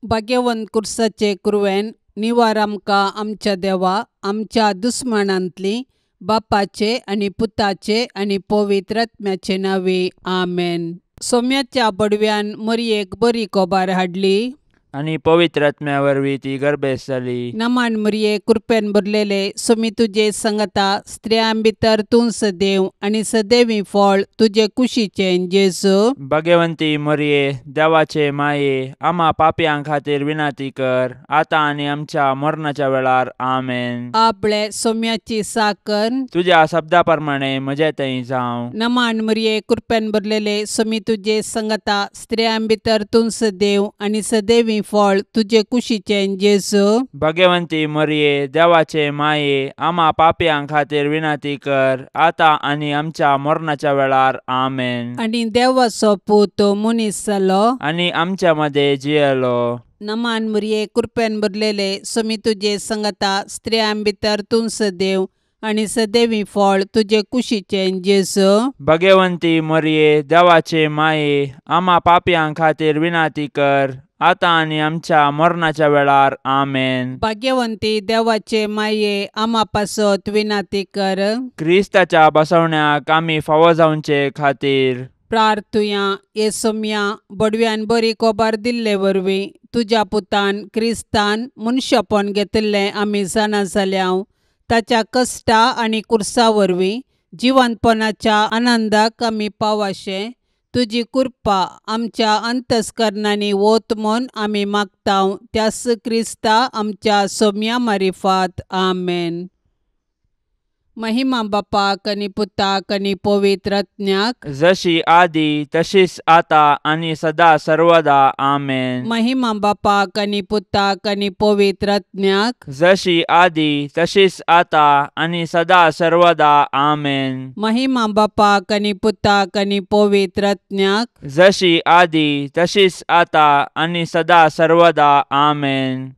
भाग्यवंत कुर्साचे कुरवेन निवार आमकां आमच्या देवा आमच्या दुस्मानांतली बापाचे आनी पुताचे आनी पवित्र आत्म्याचे नांवे आमेन. सोम्याच्या बडव्यान मरयेक बरी कोबार हाडली आनी पवित्र आत्म्या वरवीं ती गर्भेस्त जाली. नमान मरये कृपेन भरलेले सोमी तुजे संगता स्त्रियां भितर तूं सदैव आनी सदैवी फळ तुजे कुशीचें जेजू. भाग्यवंती मरये देवाचे माये आमा पापयां खातीर विनंती कर आतां आनी आमच्या मरणाच्या वेळार आमेन. आपले सोम्याची साकर तुज्या शब्दा प्रमाणे म्हजे थंय जावं. नमान मरये कृपेन भरलेले सोमी तुजे संगता स्त्रियां भितर तूं सदैव आनी सदैवी फळ तुजे कुशीचें जेजू. भाग्यवंती मरये देवाचे माये आमा पापयां खातीर विनंती कर आतां आनी आमच्या मरणाच्या वेळार आमेन. आनी देवाचो पूत मनीस जालो आनी आमच्या मदें जियेलो. नमान मरये कृपेन भरलेले सोमी तुजे संगता स्त्रियां भितर तूं सदैव आनी सदैवी फळ तुजे कुशीचें जेजू. भाग्यवंती मरये देवाचे माये आमा पापयां खातीर विनंती कर आतां आनी आमच्या मरणाच्या वेळार आमेन. भाग्यवंती देवाचे माये आमा पासत विनंती कर. क्रिस्ताच्या बसवण्याक आमी फावो जावचे खातीर प्रार्थुया. हे सोम्या बडव्यान बरी कोबार दिल्ले वरवीं तुज्या पुतान क्रिस्तान मनशापण घेतिल्लें आमी जाणा जाल्या. ताच्या कश्टा आनी कुर्सा वरवीं जिवंतपणाच्या आनंदाक आमी पावाशें तुजी कृपा आमच्या अंतस्करणांनी वत म्हूण आमी मागता त्यास क्रिस्ता आमच्या सोम्या मारिफात आमेन. महिमा बापाक आनी पुताक आनी पवित्र आत्म्याक जशी आदी तशीच आता आनी सदा सर्वदा आमेन. महिमा बापाक आनी पुताक आनी पवित्र आत्म्याक जशी आदी तशीच आता आनी सदा सर्वदा आमेन. महिमा बापाक आनी पुताक आनी पवित्र आत्म्याक जशी आदी तशीच आता आनी सदा सर्वदा आमेन.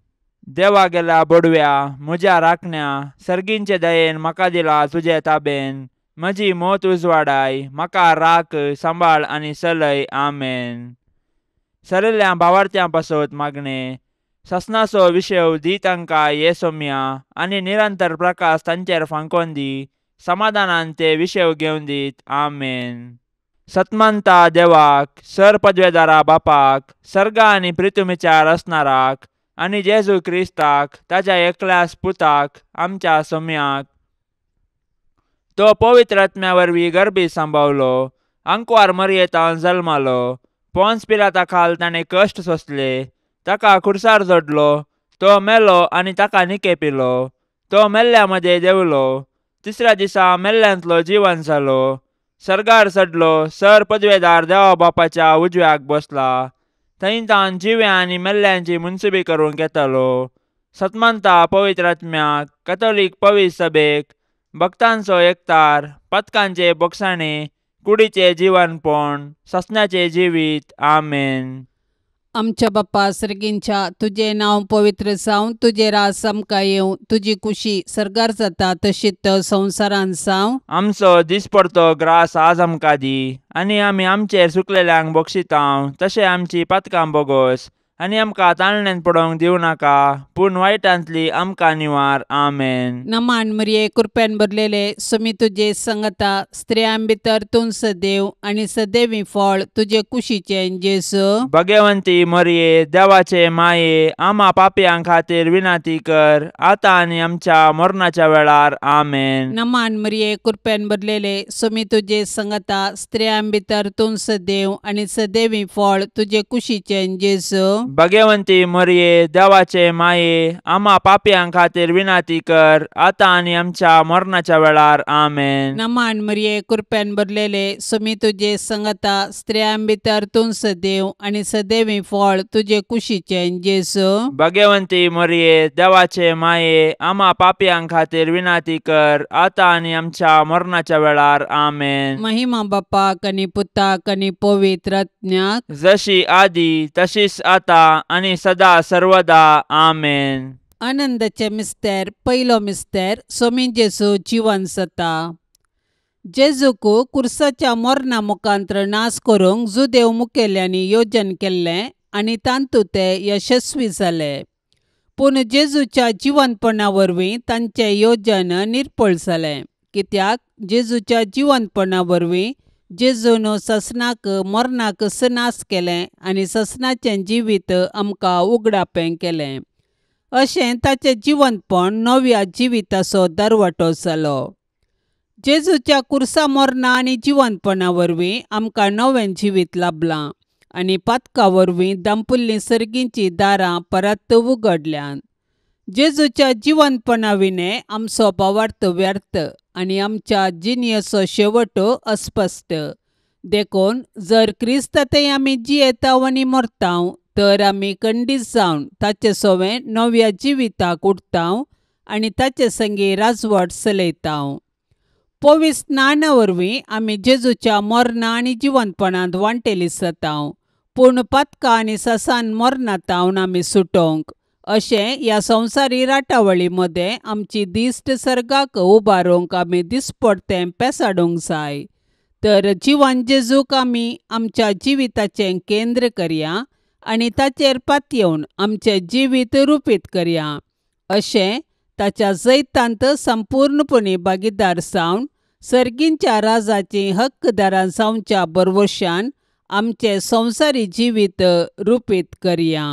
देवा गेल्या बोडव्या म्हज्या राखण्या सर्गींचे दयेन म्हाका दिला तुजे ताबेन म्हजी मोत उजवाडाय म्हाका राख सांबाळ आनी सलय आमेन. सरिल्ल्या भावार्थ्यां पासत मागणें ससनाचो विशय दी तांकां ये सोम्या आनी निरंतर प्रकाश तांचेर फांकोन दी समाधानान ते विशय घेवन दीत आमेन. सतमानता देवाक सर पदवेदारा बापाक सर्गा आनी प्रितुमीच्या रचणाराक आनी जेजू क्रिस्ताक ताज्या एकल्यास पुताक आमच्या सोम्याक तो पवित्र आत्म्या वरवीं गर्भी सांबावलो आंकवार मरयेतान जल्मालो पोन्स पिलाता खाल ताणें कश्ट सोंसले ताका खुर्सार जोडलो तो मेलो आनी ताका निके पिलो तो मेल्ल्या मदें देंवलो तिसऱ्या दिसा मेल्ल्यांतलो जिवन जालो सर्गार चडलो सर पदवेदार देवा बापाच्या उजव्याक बसला थंय तान जिव्या आनी मेल्ल्यांची मुनसुबी करूंक येतालो. सतमानता पवित्र आत्म्याक कथोलीक पवित्र सभेक भक्तांचो एकतार पथकांचे बोगसाणे कुडीचे जिवनपण ससनाचे जिवीत आमेन. आमच्या बाप्पा सर्गींच्या तुजें नांव पवित्र जावं तुजें राज आमकां येवं तुजी कुशी सर्गार जाता तशीच संवसारांत जावं. आमचो दिसपडतो ग्रास आज आमकां दी आनी आमी आमचेर सुकलेल्यांक बक्षितांव तशें आमची पातकां बोगोस आनी आमकां ताळण्यान पडोवंक दिवं नाका पूण वायटांतली आमकां निवार आमेन. नमान मरये कृपेन भरलेले सोमी तुजे संगता स्त्रियां भितर तूं सदैव आनी सदैवी फळ तुजे कुशीचें जेजू. भाग्यवंती मरये देवाचे माये आमा पापयां खातीर विनंती कर आतां आनी आमच्या मरणाच्या वेळार आमेन. नमान मरये कृपेन भरलेले सोमी तुजे संगता स्त्रियां भितर तूं सदैव आनी सदैवी फळ तुजे कुशीचें जेजू. भाग्यवंती मरये देवाचे माये आमा पापयां खातीर विनंती कर आतां आनी आमच्या मरणाच्या वेळार आमेन. नमान मरये कृपेन भरलेले सोमी तुजे संगता स्त्रियां भितर तूं सदैव आनी सदैवी फळ तुजे कुशीचें जेजू. भाग्यवंती मरये देवाचे माये आमा पापयां खातीर विनंती कर आतां आनी आमच्या मरणाच्या वेळार आमेन. महिमा बापाक आनी पुताक आनी पवित्र आत्म्याक जशी आदी तशीच आता आनी सदा सर्वदा आमेन. आनंदाचे मिस्तेर पयलो मिस्तेर सोमी जेजू जिवन जाता. जेजूक कुर्साच्या मरणा मुखांत्र नाश करूंक जुदेव मुखेल्यांनी योजन केल्लें आनी तांतू ते यशस्वी जाले. पूण जेजूच्या जिवनपणा वरवीं तांचें योजन निर्पळ जालें, कित्याक जेजूच्या जिवनपणा वरवीं जेजून ससनाक मरणाक नाश केलें आनी ससनाचें जिवीत आमकां उगडापें केलें. अशें ताचें जिवनपण नव्या जिविताचो दरवटो जालो. जेजूच्या कुर्सा मरणा आनी जिवनपणा वरवीं आमकां नवें जिवीत लाभलां आनी पातका वरवीं दांपुल्लीं सर्गींचीं दारां परत उगडल्यांत. जेजूच्या जिवनपणा विणें आमचो भावार्थ व्यर्थ आनी आमच्या जिणेचो शेवट अस्पश्ट. देखून जर क्रिस्ता थंय आमी जियेताव आनी मरताव तर आमी खंडीत जावन ताचे सवें नव्या जिविताक उठताव आनी ताचे संगी राजवट चलयताव. पवित्र स्नाना वरवीं आमी जेजूच्या मरणा आनी जिवनपणांत वांटेली जाताव, पूण पातका आनी ससान मरणांत आमी सुटोवंक अशें ह्या संवसारी राटावळी मदें आमची दिश्ट सर्गाक उबारूंक आमी दिसपडतें पेसाडूंक जाय. तर जिवन जेजूक आमी आमच्या जिविताचें केंद्र करया आनी ताचेर पातयेवन आमचें जिवीत रुपीत करया. अशें ताच्या जैतांत संपूर्णपणी भागीदार जावन सर्गींच्या राजाचीं हक्कदारां जावच्या भरवशान आमचें संवसारी जिवीत रुपीत करया.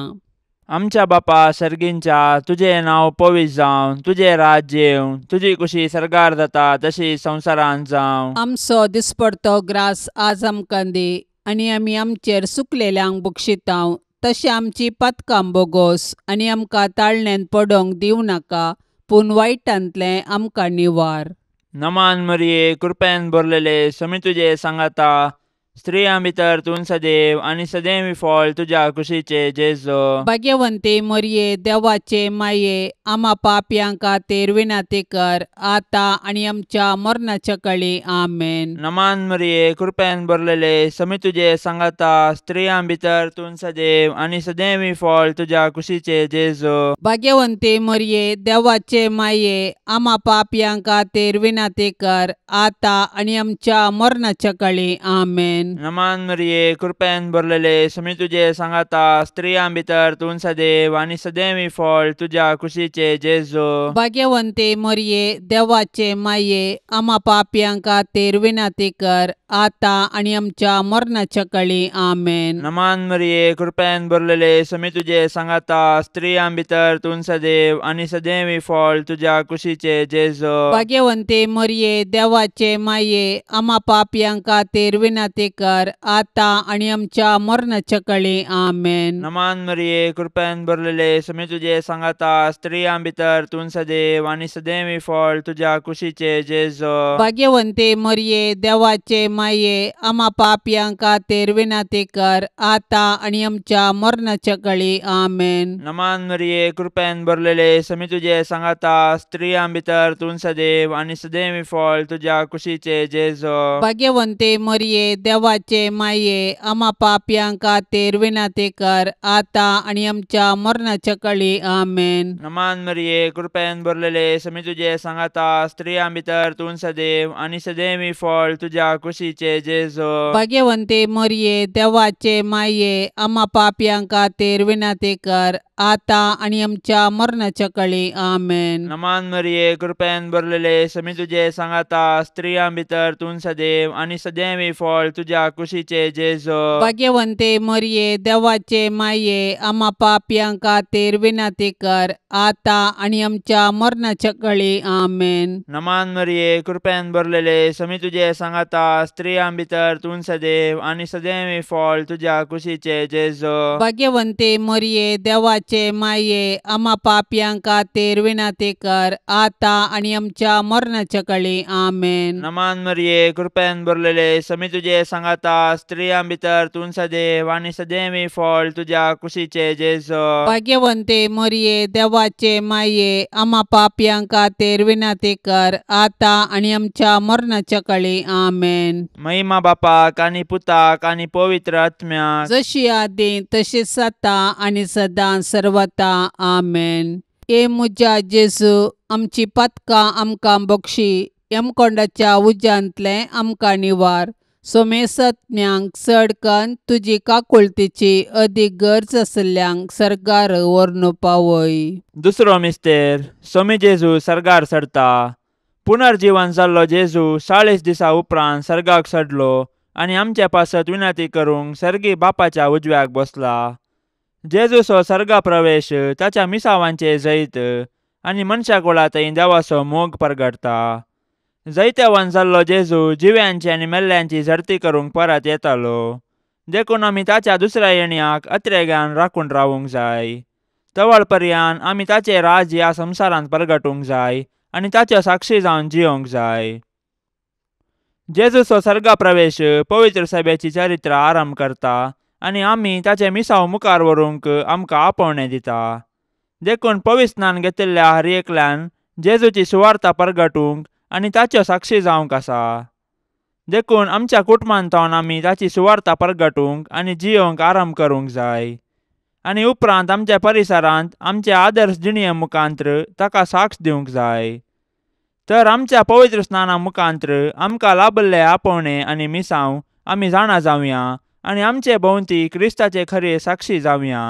आमच्या बापा सर्गींच्या, तुजें नांव पवित्र जावं, तुजें राज्य येवं, तुजी कुशी सर्गार जाता तशी संवसारांत जावं. आमचो दिसपडतो ग्रास आज आमकां दी आनी आमी आमचेर सुकलेल्यांक बक्षितांव तशें आमची पातकां बोगोस आनी आमकां ताळण्यांत पडोवंक दिवं नाका, पूण वायटांतलें आमकां निवार. नमान मरिये, कृपेन भरलेले, समी तुजे सांगाता, स्त्रियां भितर तूं सदैव आनी सदैव फळ तुज्या कुशीचे जेजू. भाग्यवंती मरिये, देवाचे माये, आमा पापयां खातीर विनंती कर आतां आनी आमच्या मरणाच्या कळी. आमेन. नमान मरिये, कृपेन भरलेले, समी तुजे सांगाता, स्त्रियां भितर तूं सदैव आनी सदैव फळ तुज्या कुशीचे जेजू. भाग्यवंती मरिये, देवाचे माये, आमा पापयां खातीर विनंती कर आतां आनी आमच्या मरणाच्या कळी. आमेन. नमान मरिये, कृपेन भरलेले, समी तुजे सांगाता, स्त्रियां भितर तूं सदैव आनी सदैव फळ तुज्या कुशीचे जेजू. भाग्यवंती मरिये, देवाचे माये, आमा पापयां खातीर विनंती कर आतां आनी आमच्या मरणाच्या कळी. आमेन. नमान मरिये, कृपेन भरलेले, समी तुजे सांगाता, स्त्रियां भितर तूं सदैव आनी सदैव फळ तुज्या कुशीचे जेजू. भाग्यवंती मरिये, देवाचे माये, आमा पापयां खातीर विनंती कर आतां आनी आमच्या मरणाच्या कळी. आमेन. नमान मरिये, कृपेन भरलेले, समी तुजे सांगाता, स्त्रियां भितर तूं सदैव आनी सदैव फळ तुज्या कुशीचे जेजू. भाग्यवंती मरिये, देवाचे माये, आमा पापयां खातीर विनंती कर आतां आनी आमच्या मरणाच्या कळी. आमेन. नमान मरिये, कृपेन भरलेले, समी तुजे सांगाता, स्त्रियां भितर तूं सदैव आनी सदैव फळ तुज्या कुशीचे जेजू. भाग्यवंती मरिये, देवाचे माये, आमा पापयां खातीर विनंती कर आतां आनी आमच्या मरणाच्या कळी. आमेन. नमान मरिये, कृपेन भरलेले, समी तुजे सांगाता, स्त्रियां भितर तूं सदैव आनी सदैव फळ तुज्या कुशीचे जेजू. भाग्यवंती मरिये, देवाचे माये, आमा पापयां खातीर विनंती कर आतां आनी आमच्या मरणाच्या कळी. आमेन. नमान मरिये, कृपेन भरलेले, समी तुजे सांगाता, स्त्रियां भितर तूं सदैव आनी सदैव फळ तुज्या कुशीचे जेजू. भाग्यवंती मरिये, देवाचे माये, आमा पापयां खातीर विनंती कर आतां आनी आमच्या मरणाच्या कळी. आमेन. नमान मरिये, कृपेन भरलेले, समी तुजे सांगाता, स्त्रियां भितर तूं सदैव आनी सदैव फळ तुज्या कुशीचे जेजू. भाग्यवंती मरिये, देवाचे माये, आमा पापयां खातीर विनंती कर आतां आनी आमच्या मरणाच्या कळी. आमेन. नमान मरिये, कृपेन भरलेले, समी तुजे सांगाता, स्त्रियां भितर तूं सदैव आनी सदैव फळ तुज्या कुशीचे जेजू. भाग्यवंती मरिये, देवाचे माये, आमा पापयां खातीर विनंती कर आतां आनी आमच्या मरणाच्या कळी. आमेन. महिमा बापाक आनी पुताक आनी पवित्र आत्म्याक, जशी आदी तशीच आतां आनी सदां सर्वता. आमेन. हे म्हज्या जेजू, आमची पातकां आमकां बक्षी, यमकोंडाच्या उज्यांतलें आमकां निवार, सोमेसत्म्यांक चडकन तुजी काकुळतीची अदीक गरज आसल्ल्यांक सर्गार व्हरून पावय. दुसरो मिस्तेर सोमी जेजू सर्गार चडता. पुनर्जीवन जाल्लो जेजू 40 दिसा उपरांत सर्गाक चडलो आनी आमचे पासत विनंती करूंक सर्गी बापाच्या उजव्याक बसला. जेजूचो सर्गा प्रवेश ताच्या मिसावांचे जैत आनी मनशा कुळा थंय देवाचो मोग परगटता. जैतवान जाल्लो जेजू जिव्यांची आनी मेल्ल्यांची झडती करूंक परत येतालो. देखून आमी ताच्या दुसऱ्या येण्याक अत्रेगान राखून रावूंक जाय. तवळ पर्यान आमी ताचे राज ह्या संवसारांत परगटूंक जाय आनी ताच्यो साक्षी जावन जियोंक जाय. जेजूचो सर्गा प्रवेश पवित्र सभेची चरित्र आरंभ करता आनी आमी ताचे मिसाव मुखार व्हरूंक आमकां आपोवणें दिता. देखून पवित्र स्नान घेतिल्ल्या हर एकल्यान जेजूची सुवार्ता परगटूंक आनी ताच्यो साक्षी जावंक आसा. देखून आमच्या कुटुंबांतल्यान आमी ताची सुवार्ता परगटूंक आनी जियोंक आरंभ करूंक जाय आनी उपरांत आमच्या परिसरांत आमचे आदर्श जिणये मुखांत्र ताका साक्ष दिवंक जाय. तर आमच्या पवित्र स्नाना मुखांत्र आमकां लाभल्ले आपोवणें आनी मिसांव आमी जाणा जावया आनी आमचे भोंवती क्रिस्ताचे खरे साक्षी जावया.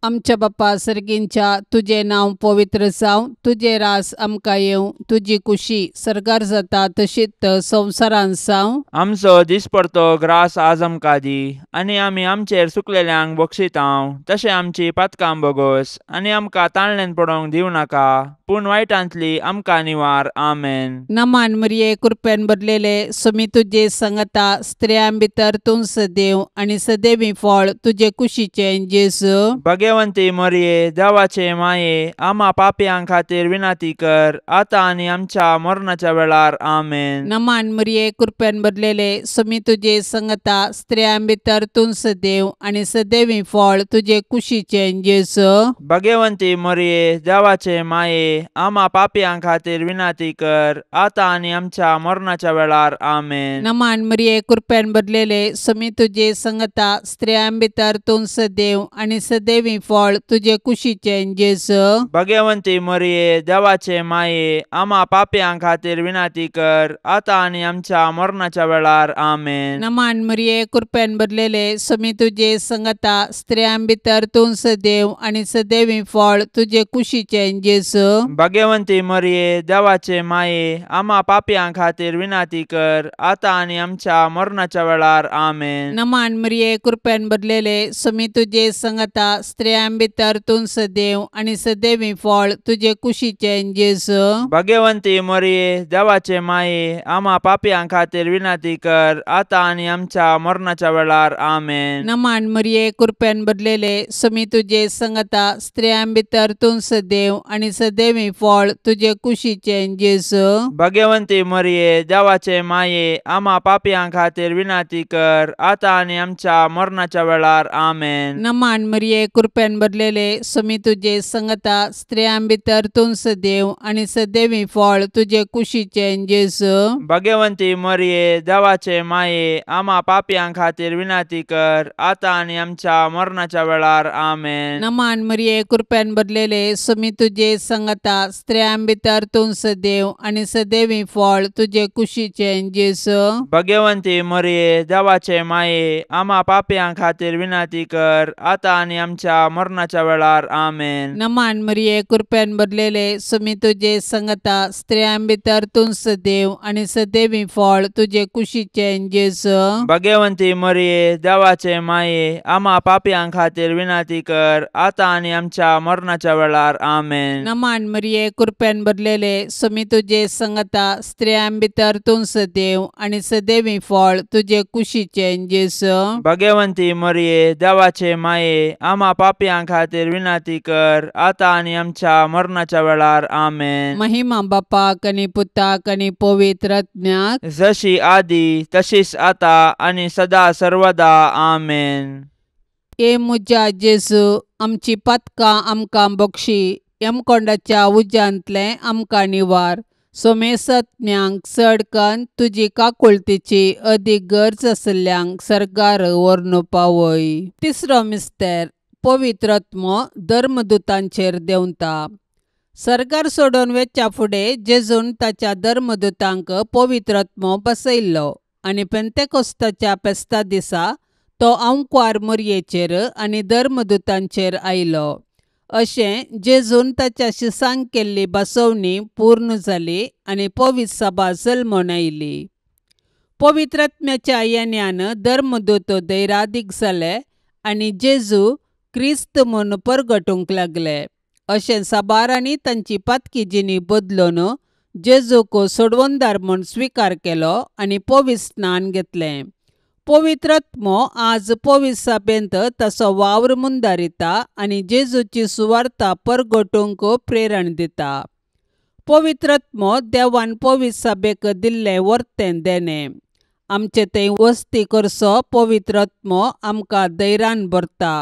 आमच्या बापा सर्गींच्या तुजें नांव पवित्र जावं, तुजें रास आमकां येवं, तुजी कुशी सर्गार जाता तशीच संवसारांत जावं. आमचो दिसपडतो ग्रास आज आमकां दी आनी आमी आमचेर सुकलेल्यांक बक्षितांव तशें आमची पातकां बोगोस आनी आमकां ताणल्यान पडोवंक दिवं नाका, पूण वायटांतली आमकां निवार. आमेन. नमान मरिये, कृपेन भरलेले, स्वामी तुजे संगता, स्त्रियां भितर तूं सदैव आनी सदैवी फळ तुजे कुशीचें जेजू. भगवंती मरिये, देवाचे माये, आमा पापयां खातीर विनंती कर आतां आनी आमच्या मरणाच्या वेळार. आमेन. नमान मरिये, कृपेन भरलेले, स्वामी तुजे संगता, स्त्रियां भितर तूं सदैव आनी सदैवी फळ तुजे कुशीचें जेजू. भगवंती मरिये, देवाचे माये, आमा पापयां खातीर विनंती कर आतां आनी आमच्या मरणाच्या वेळार. आमेन. नमान मरिये, कृपेन भरलेले, स्वामी तुजे संगता, स्त्रियां भितर तूं सदैव आनी सदैवी फळ तुजे कुशीचें जेजू. भगवंती मरिये, देवाचे माये, आमा पापयां खातीर विनंती कर आतां आनी आमच्या मरणाच्या वेळार. आमेन. नमान मरिये, कृपेन भरलेले, स्वामी तुजे संगता, स्त्रियां भितर तूं सदैव आनी सदैवी फळ तुजे कुशीचें जेजू. भगवंती मरिये, देवाचे माये, आमा पापयां खातीर विनंती कर आतां आनी आमच्या मरणाच्या वेळार. आमेन. नमान मरिये, कृपेन भरलेले, स्वामी तुजे संगता, स्त्रियां भितर तूं सदैव आनी सदैवी फळ तुजे कुशीचें जेजू. भगवंती मरिये, देवाचे माये, आमा पापयां खातीर विनंती कर आतां आनी आमच्या मरणाच्या वेळार. आमेन. नमान मरिये, कृपेन भरलेले, स्वामी तुजे संगता, स्त्रियां भितर तूं सदैव आनी सदैवी फळ तुजे कुशीचें जेजू. भगवंती मरिये, देवाचे माये, आमा पापयां खातीर विनंती कर आतां आनी आमच्या मरणाच्या वेळार. आमेन. नमान मरिये, कृपेन भरलेले, स्वामी तुजे संगता, स्त्रियां भितर तूं सदैव आनी सदैवी फळ तुजे कुशीचें जेजू. भगवंती मरिये, देवाचे माये, आमा पापयां खातीर विनंती कर आतां आनी आमच्या मरणाच्या वेळार. आमेन. नमान मरिये, कृपेन भरलेले, स्वामी तुजे संगता, स्त्रियां भितर तूं सदैव आनी सदैवी फळ तुजे कुशीचें जेजू. भगवंती मरिये, देवाचे माये, आमा पापयां खातीर विनंती कर आतां आनी आमच्या मरणाच्या वेळार. आमेन. नमान मरिये, कृपेन भरलेले, स्वामी तुजे संगता, स्त्रियां भितर तूं सदैव आनी सदैवी फळ तुजे कुशीचें जेजू. भगवंती मरिये, देवाचे माये, आमा पापयां खातीर विनंती कर आतां आनी आमच्या मरणाच्या वेळार. आमेन. नमान मरिये, कृपेन भरलेले, स्वामी तुजे संगता, स्त्रियां भितर तूं सदैव आनी सदैवी फळ तुजे कुशीचें जेजू. भगवंती मरिये, देवाचे माये, आमा पापयां खातीर विनंती कर आतां आनी आमच्या मरणाच्या वेळार. आमेन. महिमा बापाक आनी पुताक आनी पवित्र आत्म्याक, जशी आदी तशीच आतां आनी सदा सर्वदा. आमेन. ए म्हज्या जेजू, आमची पातकां आमकां बक्षी, यमकोंडाच्या उज्यांतलें आमकां निवार, सोमेसत्म्यांक चडकन तुजी काकुळतीची अदीक गरज आसल्ल्यांक सर्गार व्हरून पावय. तिसरो मिस्तेर पवित्र आत्मो धर्मदूतांचेर देंवता. सर्गार सोडून वेच्या फुडें जेजून ताच्या धर्मदूतांक पवित्र आत्मो बसयल्लो आनी पेंतेकोस्ताच्या फेस्ता दिसा तो आंकवार मोरयेचेर आनी धर्मदुतांचेर आयलो. अशें जेजून ताच्या शिसांक केल्ली बसवणी पूर्ण जाली आनी पवित्र सभा जल्मून आयली. पवित्र आत्म्याच्या येण्यान धर्मदूत धैरादीक जाले आनी जेजू क्रिस्त म्हूण परगटूंक लागले. अशें साबारांनी तांची पातकी जिणी बदलून जेजूक सोडवणदार म्हूण स्विकार केलो आनी पवित्र स्नान घेतलें. पवित्र आत्मो आज पवित्र सभेंत ताचो वावर मुंदारिता आनी जेजूची सुवार्ता परगटूंक प्रेरण दिता. पवित्र आत्मो देवान पवित्र सभेक दिल्लें वर्तें देणें. आमचे थंय वस्ती करचो पवित्र आत्मो आमकां धैर्यान भरता.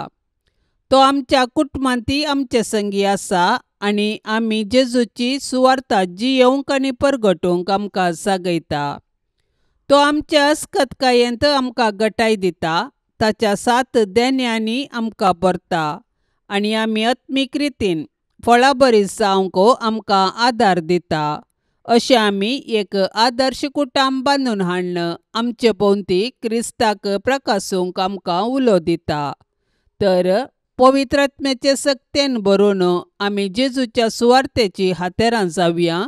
तो आमच्या कुटुंबांतय आमचे संगी आसा आनी आमी जेजूची सुवार्ता जियेवंक आनी परगटूंक आमकां जागयता. तो आमच्या अस्कतकायेंत आमकां गटाय दिता, ताच्या सात देण्यांनी आमकां भरता आनी आमी आत्मीक रितीन फळाबरी जावंक आमकां आदार दिता. अशें आमी एक आदर्श कुटुंब बांदून हाडून आमचे भोंवती क्रिस्ताक प्रकासूंक आमकां उलो दिता. तर पवित्र आत्म्याचे सक्तेन भरून आमी जेजूच्या सुवार्तेची हातेरां जावया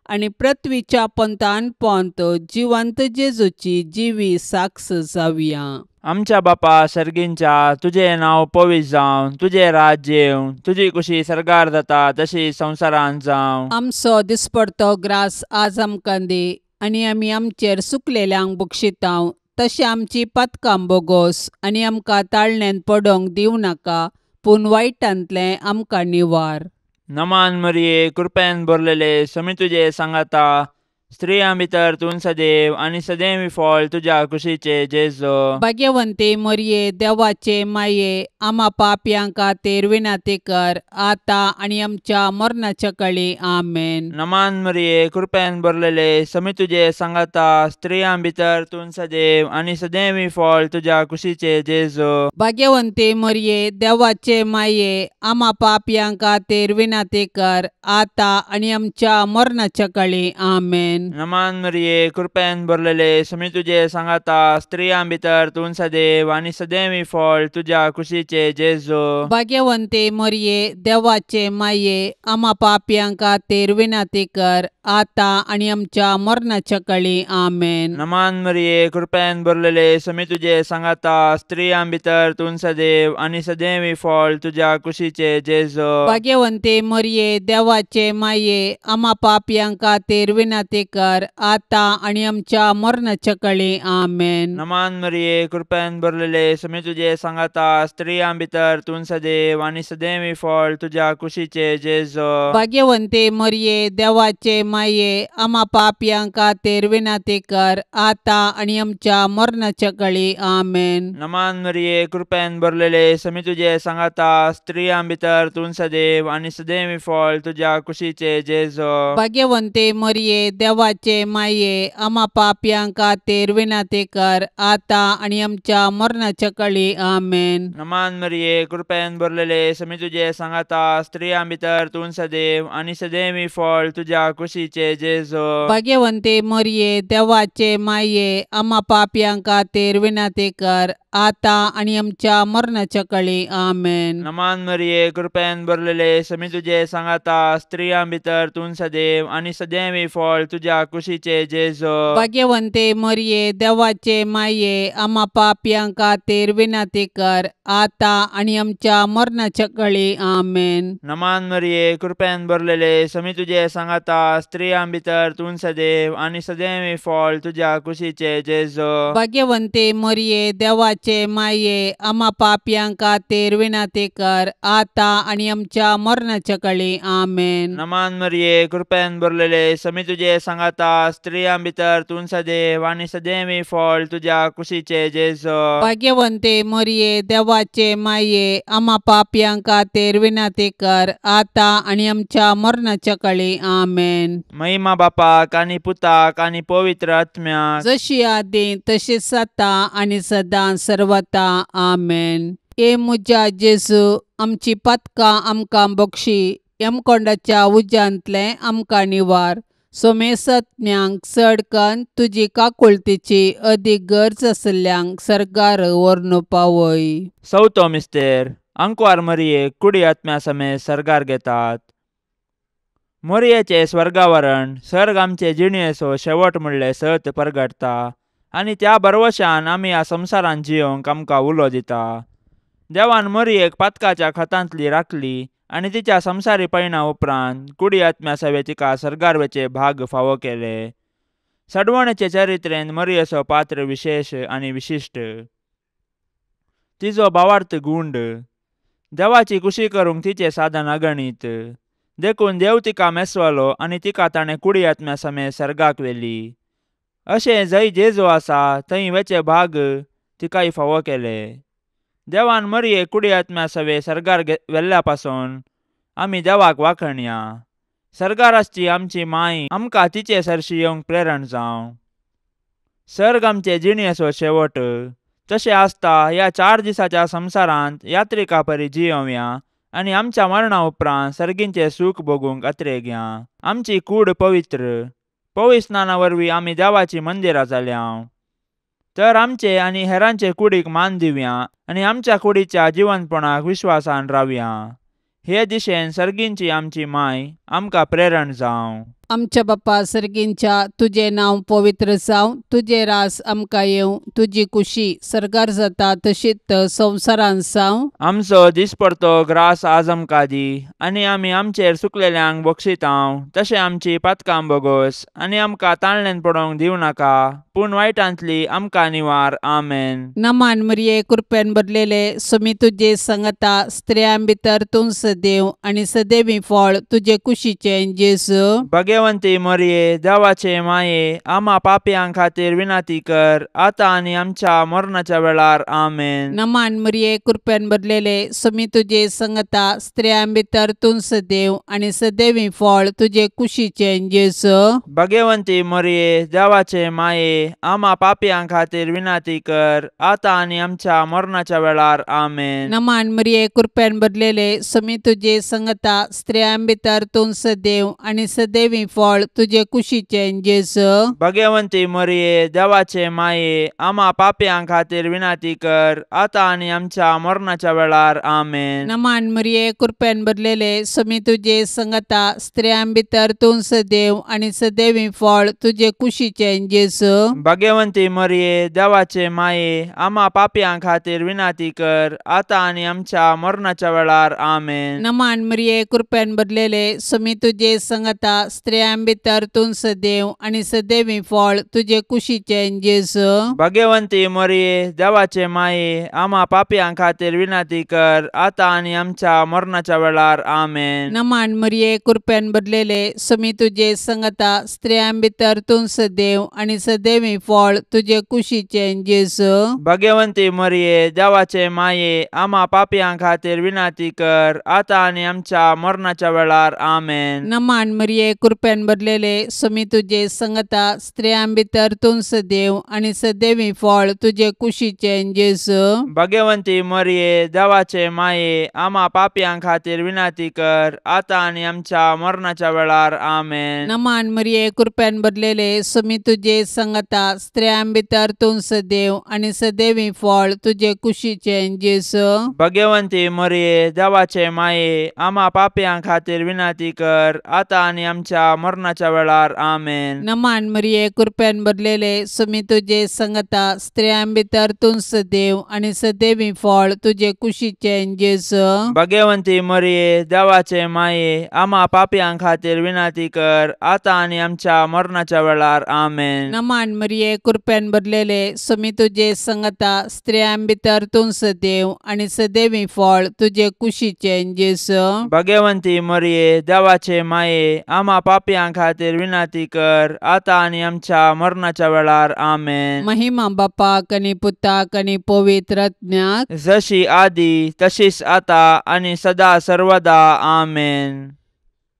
आनी पृथ्वीच्या पंथान पंत जिवंत जेजूची जिवी साक्ष जावया. आमच्या बापा सर्गींच्या, तुजें नांव पवित्र जावं, तुजें राज्य येवं, तुजी कुशी सर्गार जाता तशी संवसारांत जावं. आमचो दिसपडतो ग्रास आज आमकां दी आनी आमी आमचेर सुकलेल्यांक बक्षितांव तशें आमची पातकां बोगोस आनी आमकां ताळण्यांत पडोंक दिवं नाका, पूण वायटांतलें आमकां निवार. नमान मरिये, कृपेन भरलेले, समी तुजे सांगाता, स्त्रियां भितर तूं सदैव आनी सदैव फळ तुज्या कुशीचे जेजू. भाग्यवंती मरिये, देवाचे माये, आमा पापयां खातीर विनंती कर आतां आनी आमच्या मरणाच्या काळी. आमेन. नमान मरिये, कृपेन भरलेले, समी तुजे सांगाता, स्त्रियां भितर तूं सदैव आनी सदैव फळ तुज्या कुशीचे जेजू. भाग्यवंती मरिये, देवाचे माये, आमा पापयां खातीर विनंती कर आतां आनी आमच्या मरणाच्या काळी. आमेन. नमान मरिये, कृपेन भरलेले, समी तुजे सांगाता, स्त्रियां भितर तूं सदैव आनी सदैव फळ तुज्या कुशीचे जेजू. भाग्यवंती मरिये, देवाचे माये, आमा पापयां खातीर विनंती कर आतां आनी आमच्या मरणाच्या काळी. आमेन. नमान मरिये, कृपेन भरलेले, समी तुजे सांगाता, स्त्रियां भितर तूं सदैव आनी सदैव फळ तुज्या कुशीचे जेजू. भाग्यवंती मरिये, देवाचे माये, आमा पापयां खातीर विनंती कर आतां आनी आमच्या मरणाच्या काळी. आमेन. नमान मरिये, कृपेन भरलेले, समी तुजे सांगाता, स्त्रियां भितर तूं सदैव आनी सदैव फळ तुज्या कुशीचे जेजू. भाग्यवंती मरिये, देवाचे माये, आमा पापयां खातीर विनंती कर आतां आनी आमच्या मरणाच्या काळी. आमेन. नमान मरिये, कृपेन भरलेले, समी तुजे सांगाता, स्त्रियां भितर तूं सदैव आनी सदैव फळ तुज्या कुशीचे जेजू. भाग्यवंती मरिये, देवाचे माये, आमा पापयां खातीर विनंती कर आतां आनी आमच्या मरणाच्या काळी. आमेन. नमान मरिये, कृपेन भरलेले, समी तुजे सांगाता, स्त्रियां भितर तूं सदैव आनी सदैव फळ तुज्या कुशीचे जेजू. भाग्यवंती मरिये, देवाचे माये, आमा पापयां खातीर विनंती कर आतां आनी आमच्या मरणाच्या काळी. आमेन. नमान मरिये, कृपेन भरलेले, समी तुजे सांगाता, स्त्रियां भितर तूं सदैव आनी सदैव फळ तुज्या कुशीचे जेजू. भाग्यवंती मरिये, देवाचे माये, आमा पापयां खातीर विनंती कर आतां आनी आमच्या मरणाच्या काळी. आमेन. नमान मरिये, कृपेन भरलेले, समी तुजे सांगाता, स्त्रियां भितर तूं सदैव आनी सदैव फळ तुज्या कुशीचे जेजू. भाग्यवंती मरिये, देवाचे माये, आमा पापयां खातीर विनंती कर आतां आनी आमच्या मरणाच्या काळी. आमेन. नमान मरिये, कृपेन भरलेले, समी तुजे सांगाता, स्त्रियां भितर तूं सदैव आनी सदैव फळ तुज्या कुशीचे जेजू. भाग्यवंती मरिये, देवाचे माये, आमा पापयां खातीर विनंती कर आतां आनी आमच्या मरणाच्या काळी. आमेन. महिमा बापाक आनी पुताक आनी पवित्र आत्म्याक, जशी आदी तशीच आतां आनी सदां सर्वता. आमेन. ए म्हज्या जेजू, आमची पातकां आमकां बक्षी, यमकोंडाच्या उज्यांतलें आमकां निवार, सोमेसत्म्यांक चडकन तुजी काकुळतीची अदीक गरज आसल्ल्यांक सर्गार व्हरून पावय. चवथो मिस्तेर आंकवार मरियेक कुडी आत्म्या समेत सर्गार घेतात. मोरयेचें स्वर्गावरण सर्ग आमचे जिणेचो शेवट म्हणलें सत परगटता आनी त्या भरवशान आमी ह्या संवसारांत जियोंक आमकां उलो दिता. देवान मोरयेक पातकाच्या खतांतली राखली आनी तिच्या संवसारी पयणा उपरांत कुडी आत्म्या सवे तिका सर्गार वचे भाग फावो केले. सडवणेचे चरित्रेन मोरयेचो पात्र विशेश आनी विशिश्ट. तिजो भावार्थ गुंड. देवाची कुशी करूंक तिचें साधन अगणीत. देखून देव तिका मेसवलो आनी तिका ताणें कुडी आत्म्या समेत सर्गाक व्हेली. अशें जंय जेजू आसा थंय वेचे भाग तिकाय फावो केले. देवान मरये कुडी आत्म्या सवे सर्गार व्हेल्ल्या पासून आमी देवाक वाखणया. सर्गार आसची आमची माय आमकां तिचे सरशी येवंक प्रेरण जावं. सर्ग आमचे जिणेचो शेवट. तशें आसता ह्या 4 दिसाच्या संवसारांत यात्रिका परी जियोवया आनी आमच्या मरणा उपरांत सर्गींचें सूख भोगूंक अत्रेगया. आमची कूड पवित्र. पवित्र स्नाना वरवीं आमी देवाची मंदिरां जाल्या. तर आमचे आनी हेरांचे कुडीक मान दिवया आनी आमच्या कुडीच्या जिवनपणाक विश्वासान रावया. हे दिशेन सर्गींची आमची माय आमकां प्रेरण जावं. आमच्या बापा सर्गींच्या तुजें नांव पवित्र जावं, तुजें रास आमकां येवं, तुजी कुशी सर्गार जाता तशीच संवसारांत जावं. आमचो दिसपडतो ग्रास आज आमकां दी आनी आमी आमचेर सुकलेल्यांक बक्षितांव तशें आमची पातकां बोगोस आनी आमकां ताळण्यान पडोवंक दिवं नाका पूण वायटांतली आमकां निवार. आमेन. नमान मरिये कृपेन भरलेले सुमी तुजे संगता, स्त्रियां भितर तूं सदैव आनी सदैवी फळ तुजे कुशीचें जेजू. भगवंती मरिये देवाचे माये आमा पापयां खातीर विनंती कर आतां आनी आमच्या मरणाच्या वेळार. आमेन. नमान मरिये कृपेन भरलेले सुमी तुजे संगता, स्त्रियां भितर तूं सदैव आनी सदैवी फळ तुजे कुशीचें जेजू. भगवंती मरिये देवाचे माये आमा पापयां खातीर विनंती कर आतां आनी आमच्या मरणाच्या वेळार. आमेन. नमान मरिये कृपेन भरलेले सुमी तुजे संगता, स्त्रियां भितर तूं सदैव आनी सदैवी फळ तुजे कुशीचें जेजू. भगवंती मरिये देवाचे माये आमा पापयां खातीर विनंती कर आतां आनी आमच्या मरणाच्या वेळार. आमेन. नमान मरिये कृपेन भरलेले सुमी तुजे संगता, स्त्रियां भितर तूं सदैव आनी सदैवी फळ तुजे कुशीचें जेजू. भगवंती मरिये देवाचे माये आमा पापयां खातीर विनंती कर आतां आनी आमच्या मरणाच्या वेळार. आमेन. नमान मरिये कृपेन भरलेले सुमी तुजे संगता, स्त्रियां भितर तूं सदैव आनी सदैवी फळ तुजे कुशीचें जेजू. भगवंती मरिये देवाचे माये आमा पापयां खातीर विनंती कर आतां आनी आमच्या मरणाच्या वेळार. आमेन. नमान मरिये कृपेन भरलेले सुमी तुजे संगता, स्त्रियां भितर तूं सदैव आनी सदैवी फळ तुजे कुशीचें जेजू. भगवंती मरिये देवाचे माये आमा पापयां खातीर विनंती कर आतां आनी आमच्या मरणाच्या वेळार. आमेन. नमान मरिये कृपेन भरलेले सुमी तुजे संगता, स्त्रियां भितर तूं सदैव आनी सदैवी फळ तुजे कुशीचें जेजू. भगवंती मरिये देवाचे माये आमा पापयां खातीर विनंती कर आतां आनी आमच्या मरणाच्या वेळार. आमेन. नमान मरिये कृपेन भरलेले सुमी तुजे संगता, स्त्रियां भितर तूं सदैव आनी सदैवी फळ तुजे कुशीचें जेजू. भगवंती मरिये देवाचे माये आमा पापयां खातीर विनंती कर आतां आनी आमच्या मरणाच्या वेळार. आमेन. नमान मरिये कृपेन भरलेले सुमी तुजे संगता, स्त्रियां भितर तूं सदैव आनी सदैवी फळ तुजे कुशीचें जेजू. भगवंती मरिये देवाचे माये आमा पापयां खातीर विनंती कर आतां आनी आमच्या मरणाच्या वेळार. आमेन. नमान मरिये कृपेन भरलेले सुमी तुजे संगता, स्त्रियां भितर तूं सदैव आनी सदैवी फळ तुजे कुशीचें जेजू. भगवंती मरिये देवाचे माये आमा पापयां खातीर विनंती कर आतां आनी आमच्या मरणाच्या वेळार. आमेन. महिमा बापाक आनी पुताक आनी पवित्र आत्म्याक, जशी आदी तशीच आतां आनी सदा सर्वदा. आमेन.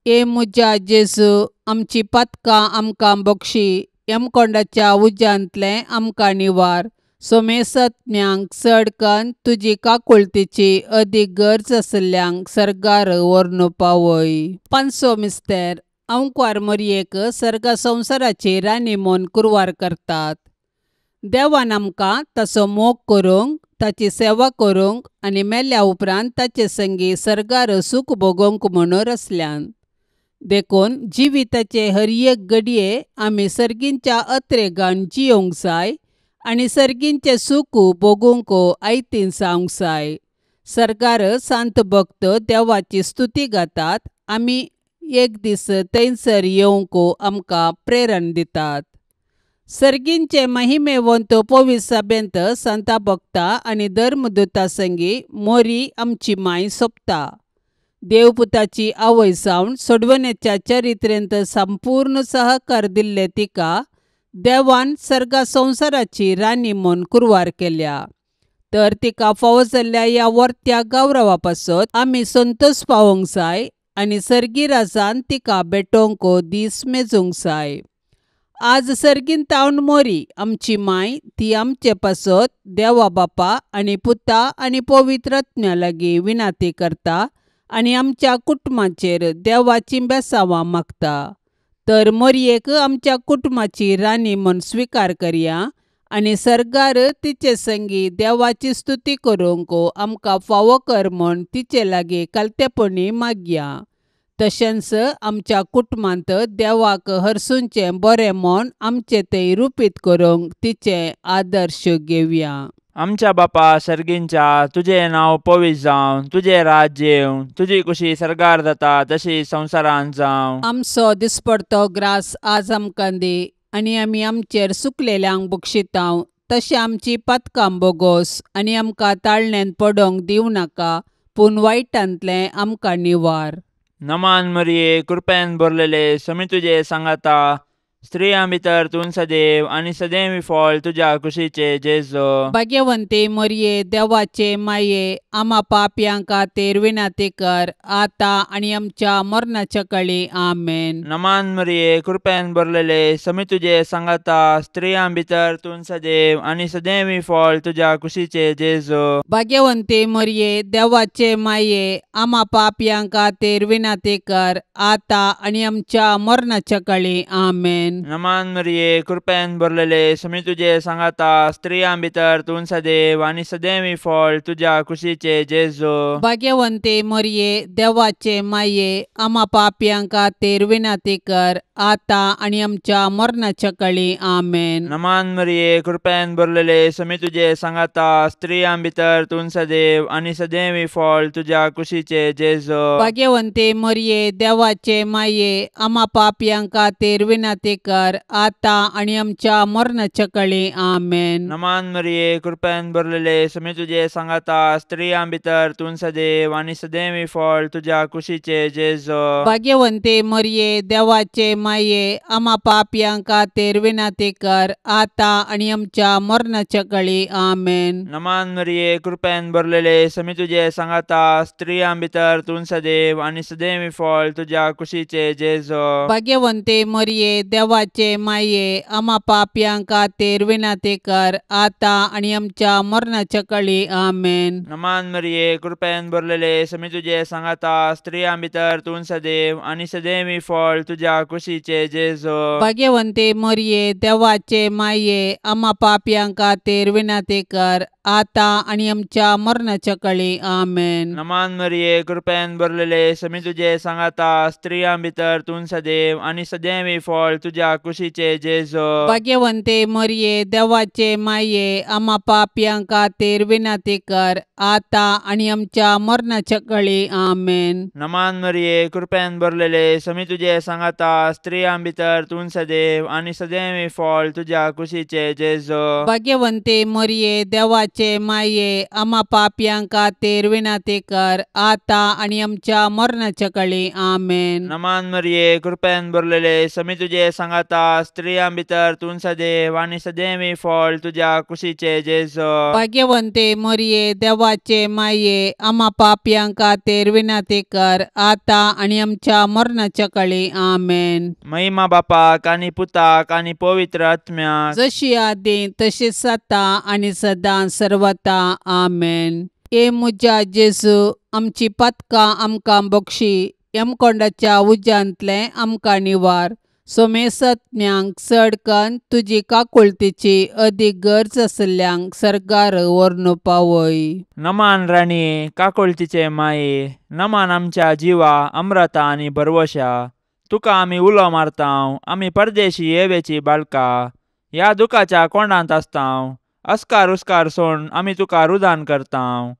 ए म्हज्या जेजू, आमची पातकां आमकां बक्षी, यमकोंडाच्या उज्यांतलें आमकां निवार, सोमेसत्म्यांक चडकन तुजी काकुळतीची अदीक गरज आसल्ल्यांक सर्गार व्हरून पावय. पांचवो मिस्तेर अंकवार मोरयेक सर्ग संवसाराची राणी म्हूण कुरवार करतात. देवान आमकां ताचो मोग करूंक, ताची सेवा करूंक आनी मेल्या उपरांत ताचे संगी सर्गार सूख भोगोवंक म्हूण रचल्यान. देखून जिविताचे हर एक घडये आमी सर्गींच्या अत्रेगान जियोंक जाय आनी सर्गींचें सूख भोगूंक आयतीन जावंक जाय. सर्गार सांत भक्त देवाची स्तुती गातात. आमी एक दीस थंयसर येवंक आमकां प्रेरण दितात. सर्गींचे महिमेवंत पवित्र सभेंत सांता भक्ता आनी धर्मदूता संगी मोरी आमची माय सोंपता. देवपुताची आवय जावन सोडवण्याच्या चरित्रेंत संपूर्ण सहकार दिल्ले तिका देवान सर्गा संवसाराची राणी म्हूण कुरवार केल्या. तर तिका फावो जाल्ल्या ह्या वर्त्या गौरवा पासत आमी संतोश पावोवंक जाय आनी सर्गी राजान तिका भेटोवंक दीस मेजूंक जाय. आज सर्गीन तावन मोरी आमची माय ती आमचे पासत देवा बापा आनी पुता आनी पवित्र आत्म्या लागीं विनाती करता आनी आमच्या कुटुंबाचेर देवाचीं बेसांवां मागता. तर मोरयेक आमच्या कुटुंबाची राणी म्हूण स्विकार करया आनी सर्गार तिचे संगी देवाची स्तुती करूंक आमकां फावो कर म्हूण तिचे लागीं कालतेपणी मागया. तशेंच आमच्या कुटुंबांत देवाक हरसूंचें बरें म्हूण आमचें तें रुपीत करूंक तिचें आदर्श घेवया. आमच्या बापा सर्गींच्या, तुजें नांव पवित्र जावं, तुजें राज्य येवं, तुजी कुशी सर्गार जाता तशी संवसारांत जावं. आमचो दिसपडतो ग्रास आज आमकां दी आनी आमी आमचेर सुकलेल्यांक बक्षितांव तशें आमची पातकां बोगोस आनी आमकां ताळण्यांत पडोवंक दिवं नाका, पूण वायटांतलें आमकां निवार. नमान मरिये, कृपेन भरलेले, समी तुजे सांगाता, स्त्रियां भितर तूं सदैव आनी सदैव फळ तुज्या कुशीचे जेजू. भाग्यवंती मरिये, देवाचे माये, आमा पापयां खातीर विनंती कर आतां आनी आमच्या मरणाच्या काळी. आमेन. नमान मरिये, कृपेन भरलेले, समी तुजे सांगाता, स्त्रियां भितर तूं सदैव आनी सदैव फळ तुज्या कुशीचे जेजू. भाग्यवंती मरिये, देवाचे माये, आमा पापयां खातीर विनंती कर आतां आनी आमच्या मरणाच्या काळी. आमेन. नमान मरिये, कृपेन भरलेले, समी तुजे सांगाता, स्त्रियां भितर तूं सदैव आनी सदैव फळ तुज्या कुशीचे जेजू. भाग्यवंती मरिये, देवाचे माये, आमा पापयां खातीर विनंती कर आतां आनी आमच्या मरणाच्या काळी. आमेन. नमान मरिये, कृपेन भरलेले, समी तुजे सांगाता, स्त्रियां भितर तूं सदैव आनी सदैव फळ तुज्या कुशीचे जेजू. भाग्यवंती मरिये, देवाचे माये, आमा पापयां खातीर विनंती कर आतां आनी आमच्या मरणाच्या काळी. आमेन. नमान मरिये, कृपेन भरलेले, समी तुजे सांगाता, स्त्रियां भितर तूं सदैव आनी सदैव फळ तुज्या कुशीचे जेजू. भाग्यवंती मरिये, देवाचे माये, आमा पापयां खातीर विनंती कर आतां आनी आमच्या मरणाच्या काळी. आमेन. नमान मरिये, कृपेन भरलेले, समी तुजे सांगाता, स्त्रियां भितर तूं सदैव आनी सदैव फळ तुज्या कुशीचे जेजू. भाग्यवंती मरिये, देवाचे माये, आमा पापयां खातीर विनंती कर आतां आनी आमच्या मरणाच्या काळी. आमेन. नमान मरिये, कृपेन भरलेले, समी तुजे सांगाता, स्त्रियां भितर तूं सदैव आनी सदैव फळ तुज्या कुशीचे जेजू. भाग्यवंती मरिये, देवाचे माये, आमा पापयां खातीर विनंती कर आतां आनी आमच्या मरणाच्या काळी. आमेन. नमान मरिये, कृपेन भरलेले, समी तुजे सांगाता, स्त्रियां भितर तूं सदैव आनी सदैव फळ तुज्या कुशीचे जेजू. भाग्यवंती मरिये, देवाचे माये, आमा पापयां खातीर विनंती कर आतां आनी आमच्या मरणाच्या काळी. आमेन. नमान मरिये, कृपेन भरलेले, समी तुजे सांगाता, स्त्रियां भितर तूं सदैव आनी सदैव फळ तुज्या कुशीचे जेजू. भाग्यवंती मरिये, देवाचे माये, आमा पापयां खातीर विनंती कर आतां आनी आमच्या मरणाच्या काळी. आमेन. नमान मरिये, कृपेन भरलेले, समी तुजे सांगाता, स्त्रियां भितर तूं सदैव आनी सदैव फळ तुज्या कुशीचे जेजू. भाग्यवंती मरिये, देवाचे माये, आमा पापयां खातीर विनंती कर आतां आनी आमच्या मरणाच्या काळी. आमेन. महिमा बापाक आनी पुताक आनी पवित्र आत्म्याक, जशी आदी तशीच आतां आनी सदां सर्वता. आमेन. ए म्हज्या जेजू, आमची पातकां आमकां बक्षी, यमकोंडाच्या उज्यांतलें आमकां निवार. सोमेसत्म्यांक चड कन्न तुजी काकुळतीची अदीक गरज आशिल्ल्यांक सर्गार व्हरून पावय. नमान राणये, काकुळतीचे माये, नमान आमच्या जिवा अम्रता आनी भरवशा. तुका आमी उलो मारतांव, आमी परदेशी येवेची बाळका. ह्या दुखाच्या कोंडांत आसतांव, अस्कार उस्कार सोण आमी तुका रुदान करतांव.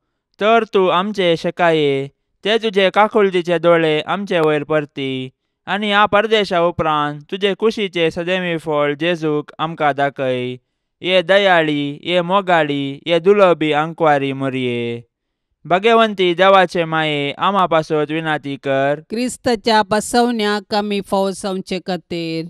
तर तूं आमचे शेकाये, ते तुजे काकुळतीचे दोळे आमचे वयर परती आनी ह्या परदेशा उपरांत तुजे कुशीचे सदैवी फळ जेजूक आमकां दाखय. ये दयाळी, ये मोगाळी, ये दुलबी आंकवारी मोरये. भगवंती देवाचे माये, आमा पासत विनाती कर. क्रिस्ताच्या बसवण्याक आमी फावो जावचे खातीर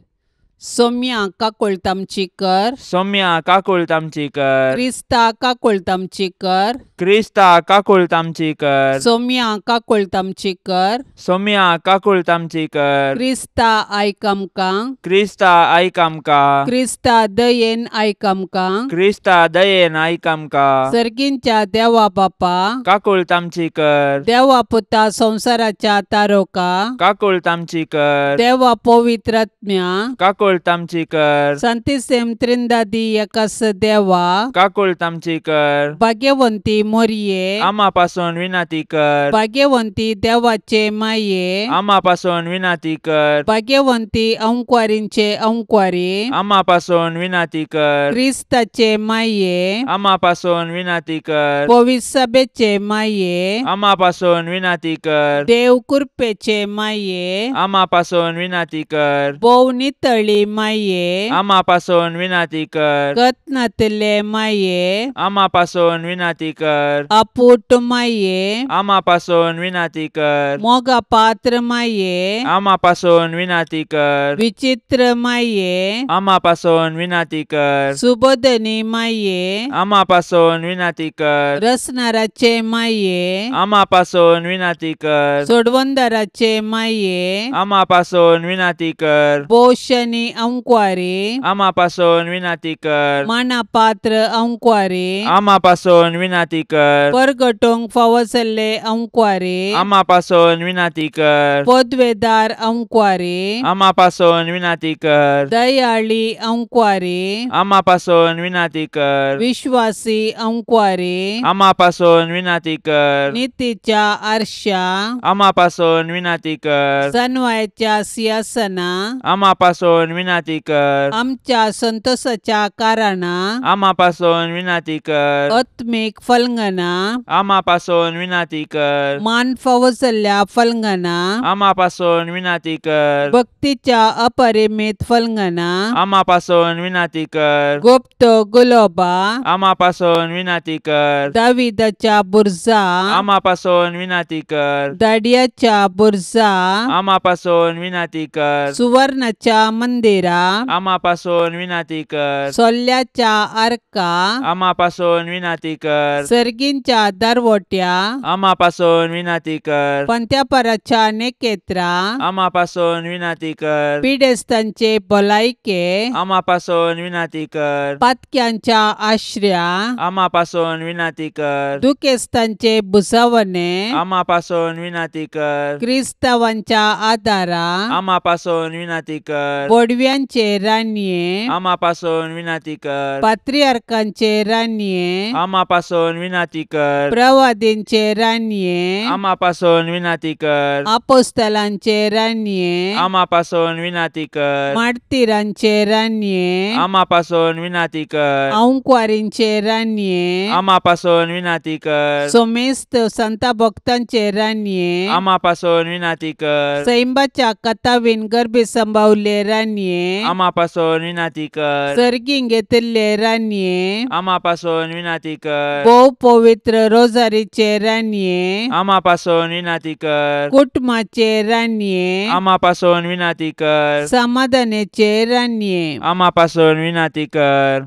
सोम्या काकुळट आमची कर. सोम्या काकुळट आमची कर. क्रिस्ता काकुळट आमची कर. क्रिस्ता काकुळट आमची कर. सोम्या काकुळट आमची कर. सोम्या काकुळट आमची कर. क्रिस्ता आयक आमकां. क्रिस्ता आयक आमकां. क्रिस्ता दयेन आयक आमकां. क्रिस्ता दयेन आयक आमकां. सर्गींच्या देवा बापा काकुळट आमची कर. देवा पुता संवसाराच्या तारोका काकुळट आमची कर. देवा पवित्रात्म्या काकुळट आमची कर. संतिसेम त्रिंदादी एकास देवा काकुळट आमची कर. भाग्यवंती मोरये आमा पासून विनाती कर. भाग्यवंती देवाचे माये आमा पासून विनाती कर. भाग्यवंती अंकवारींचे अंकवारी आमा पासून विनाती कर. क्रिस्ताचे माये आमा पासून विनाती कर. पवित्र सभेचे माये आमा पासून विनाती कर. देव कृपेचे माये आमा पासून विनाती कर. भोव नितळी माये आमा पासून विनाती कर. कतनातले माये आमा पासून विनाती कर. आपूट माये आमा पासून विनाती कर. मोगा पात्र माये आमा पासून विनाती कर. विचित्र माये आमा पासून विनाती कर. सुबोधनी माये आमा पासून विनाती कर. रसनाराचे माये आमा पासून विनाती कर. सोडवंदाराचे माये आमा पासून विनाती कर. पोशनी अंकवारी आमा पासून विनाती कर. माना पात्र अंकवारी आमा पासून विनाती कर. परगटोंक फावो जाल्ले अंकवारी आमा पासून विनाती कर. पदवेदार अंकवारी आमा पासून विनाती कर. दयाळी अंकवारी आमा पासून विनाती कर. विश्वासी अंकवारी आमा पासून विनाती कर. नितीच्या आरशा आमा पासून विनाती कर. सनवायच्या सिंहासना आमा पासून विनाती कर. आमच्या संतोषाच्या कारणा आमा पासून विनाती कर. आत्मीक फलंगना आमा पासून विनाती कर. मान फावो जाल्ल्या फलंगना आमा पासून विनाती कर. भक्तीच्या अपरिमित फलंगना आमा पासून विनाती कर. गुप्त गुलोबा आमा पासून विनाती कर. दाविदाच्या बुर्जा आमा पासून विनाती कर. दाडियाच्या बुर्जा आमा पासून विनाती कर. सुवर्णाच्या मंदिरा आमा पासून विनाती कर. सोल्ल्याच्या आर्का आमा पासून विनाती कर. सर्गींच्या दरवट्या आमा पासून विनाती कर. पंत्यापराच्या नेकेत्रा आमा पासून विनाती कर. पिडेस्तांचे भलायके आमा पासून विनाती कर. पातक्यांच्या आश्र्या आमा पासून विनाती कर. दुखेस्तांचे भुजावणे आमा पासून विनाती कर. क्रिस्तावांच्या आदारा आमा पासून विनाती कर. बोडव्यांचे राणये आमा पासून विनाती कर. पात्रियार्कांचे राणये आमा पासून विनाती कर. प्रवादींचे राणये आमा पासून विनाती कर. आपोस्तलांचे राणये आमा पासून विनाती कर. मार्तीरांचे राणये आमा पासून विनाती कर. अंकवारींचे राणये आमा पासून विनाती कर. सोमेस्त संता भक्तांचे राणये आमा पासून विनाती कर. सैंबाच्या कथावीन गर्भे संभावले राणये आमा पासून विनाती कर. सर्गीं घेतिल्ले राणये आमा पासून विनाती कर. भोव पवित्र रोजारीचे राणये आमा पासून विनाती कर. कुटुंबाचे राणये आमा पासून विनाती कर. समाधानाचे राणये आमा पासून विनाती कर.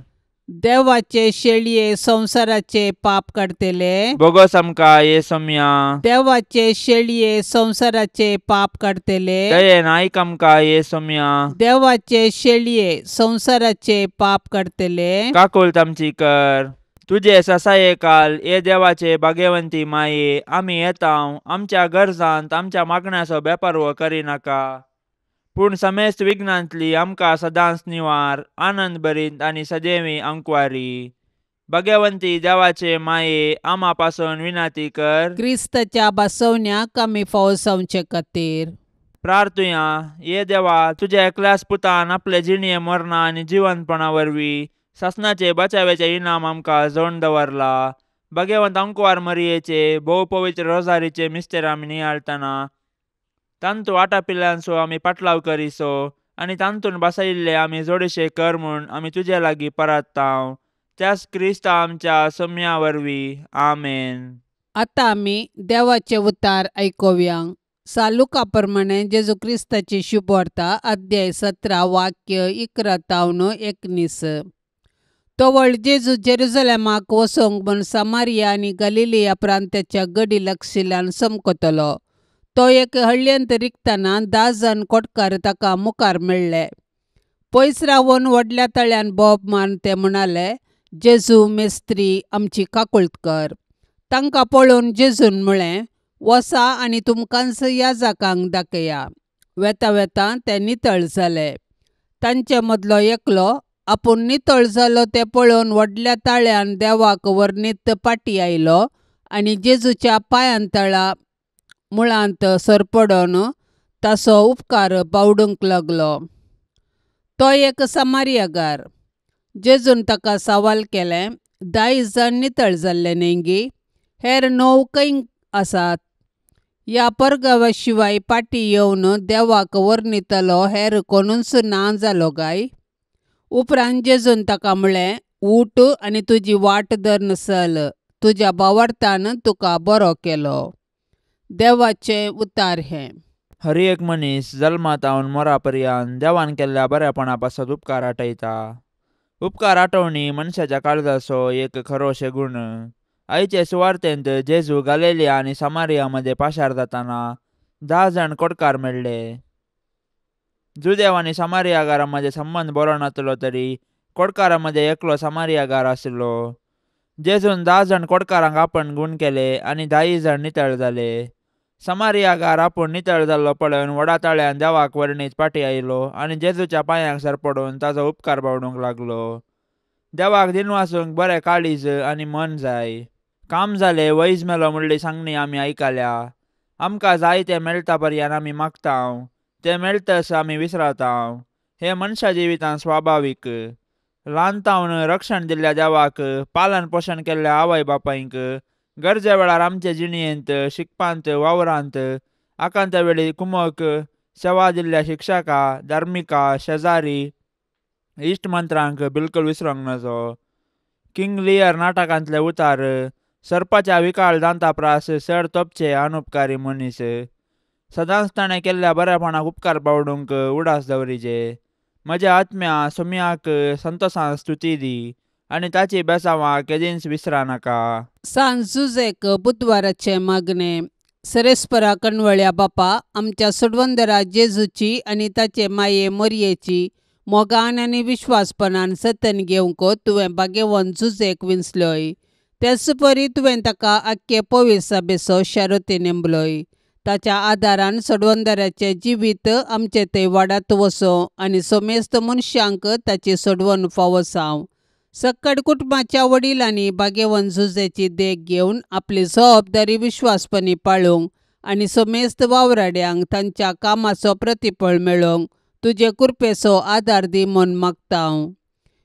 देवाचे शेळये संवसाराचे पाप काडटले बोगस आमकां ये सोम्या. देवाचे शेळये संवसाराचे पाप काडटले दयेन आयक आमकां ये सोम्या. देवाचे शेळये संवसाराचे पाप काडटले काकुळट आमची कर. तुजे ससायेकाल हे देवाचे भाग्यवंती माये आमी येतांव आमच्या गरजांत आमच्या मागण्याचो बेपारवो करिनाका, पूण समेस्त विघ्नांतली आमकां सदांच निवार आनंद भरीत आनी सदैवी अंकवारी। भाग्यवंती देवाचे माये आमा पासून विनंती कर। क्रिस्ताच्या बसवण्याक आमी फावो जावचे खातीर प्रार्थुया। ये देवा, तुज्या एकल्याच पुतान आपले जिणये मरणा आनी जिवंतपणा वरवीं सासणाचे बचाव्याचे इनाम आमकां जोडून दवरला। भाग्यवंत अंकवार मरियेचे भोव पवित्र रोजारीचे मिस्तेर आमी नियाळटना तांतू आटापिल्ल्यांचो आमी पाटलाव करिसो आनी तांतून बसयिल्ले आमी जोडशे कर म्हूण आमी तुजे लागीं परत्तांव। त्याच क्रिस्ता आमच्या सोम्या वरवीं, आमेन। आतां आमी देवाचे उतार आयकुया। सालुका प्रमाणे जेजू क्रिस्ताची शुभवार्ता अध्याय 17 वाक्य 11 तावन 19। तवळ जेजू जेरुजलेमाक वचोंक म्हूण समारिया आनी गलिलिया प्रांताच्या गडी लागशिल्ल्यान समकतलो। तो एक हळ्ळेंत रिगतना 10 जाण कोटकार ताका मुखार मेळ्ळे। पयस रावन व्हडल्या तळ्यान बोब मारून ते म्हणाले, जेजू मेस्त्री आमची काकुळट कर। तांकां पळोवन जेजून म्हळें, वसा आनी तुमकांच याजकांक दाखया। वेता वेता ते नितळ जाले। तांचे मदलो एकलो आपूण नितळ जालो तें पळोवन व्हडल्या ताळ्यान देवाक वर्णीत पाटी आयलो आनी जेजूच्या पांयां तळा मुळांत सरपडून ताचो उपकार बावडूंक लागलो। तो एक समारियागार। जेजून ताका सवाल केलें, 10 जाण नितळ जाल्ले न्हय, हेर 9 खंय आसात? ह्या परगांवा शिवाय पाटी येवन देवाक वर्णितलो हेर कोणूच ना जालो काय? उपरांत जेजून ताका म्हळें, उठ आनी तुजी वाट धरून चल, तुज्या भावार्थान तुका बरो केलो। देवाचें उतार हें। हर एक मनीस जल्मातावन मोरा पर्यंत देवान केल्ल्या बऱ्यापणा पासत उपकार आठयता। उपकार आठवणी मनशाच्या काळजाचो एक खरो शेगूण। आयचे सुवार्तेंत जेजू गालेलिया आनी समारिया मध्ये पाशार जाताना 10 जाण कोटकार मेळ्ळे। जुदेव आनी समारियागारा मध्ये संबंद बरो नासलो तरी कोटकारा मध्ये एकलो समारियागार आशिल्लो। जेजून 10 जाण कोटकारांक आपण गूण केले आनी 10 जाण नितळ जाले। समारियागार आपूण नितळ जाल्लो पळोवन व्हडा ताळ्यान देवाक वर्णीत पाटी आयलो आनी जेजूच्या पांयांक सरपडून ताचो उपकार बावडूंक लागलो। देवाक दिनवासूंक बरें काळीज आनी मन जाय। काम जालें वैज मेलो म्हणली सांगणी आमी आयकल्या। आमकां जाय तें मेळटा पर्यंत आमी मागतांव, तें मेळटस आमी विसरतांव। हें मनशा जिवितान स्वाभावीक। ल्हान तावन रक्षण दिल्ल्या देवाक, पालन पोशण केल्ल्या आवय बापायंक, गरजे वेळार आमचे जिणयेंत, शिकपांत, वावरांत, आकांता वेळी कुमक सेवा दिल्ल्या शिक्षका, धार्मिका, शेजारी, इश्ट मंत्रांक बिलकुल विसरूंक नजो। किंग लियर नाटकांतले उतार सर्पाच्या विकाळ दांता प्रास चड तोपचे अनुपकारी मनीस। सदांच ताणें केल्ल्या बऱ्यापणाक उपकार पावडूंक उडास दवरिचे। म्हज्या आत्म्या सोम्याक संतोसान स्तुती दी आनी ताची बेसांवां केदींच विसरा नाका। सांज जुजेक बुधवाराचें मागणें। सरेस्परा कणवळ्या बापा, आमच्या सोडवंदरा जेजूची आनी ताचे माये मोरयेची मोगान आनी विश्वासपणान जतन घेवंक तुवें भाग्यवंत जुजेक विंचलोय। तेच परी तुवें ताका आख्खे पवित्र शारोती नेमलोय। ताच्या आदारान सोडवंदराचें जिवीत आमचे थंय वाडात वचो आनी समेस्त मनशांक ताची सोडवण फावो जावं। सक्कड कुटुंबाच्या वडिलांनी भाग्यवंत जुजेची देख घेवन आपली जबाबदारी विश्वासपणी पाळूंक आनी समेस्त वावराड्यांक तांच्या कामाचो प्रतिफळ मेळोवंक तुजे कृपेचो आदार दी म्हूण मागता हांव।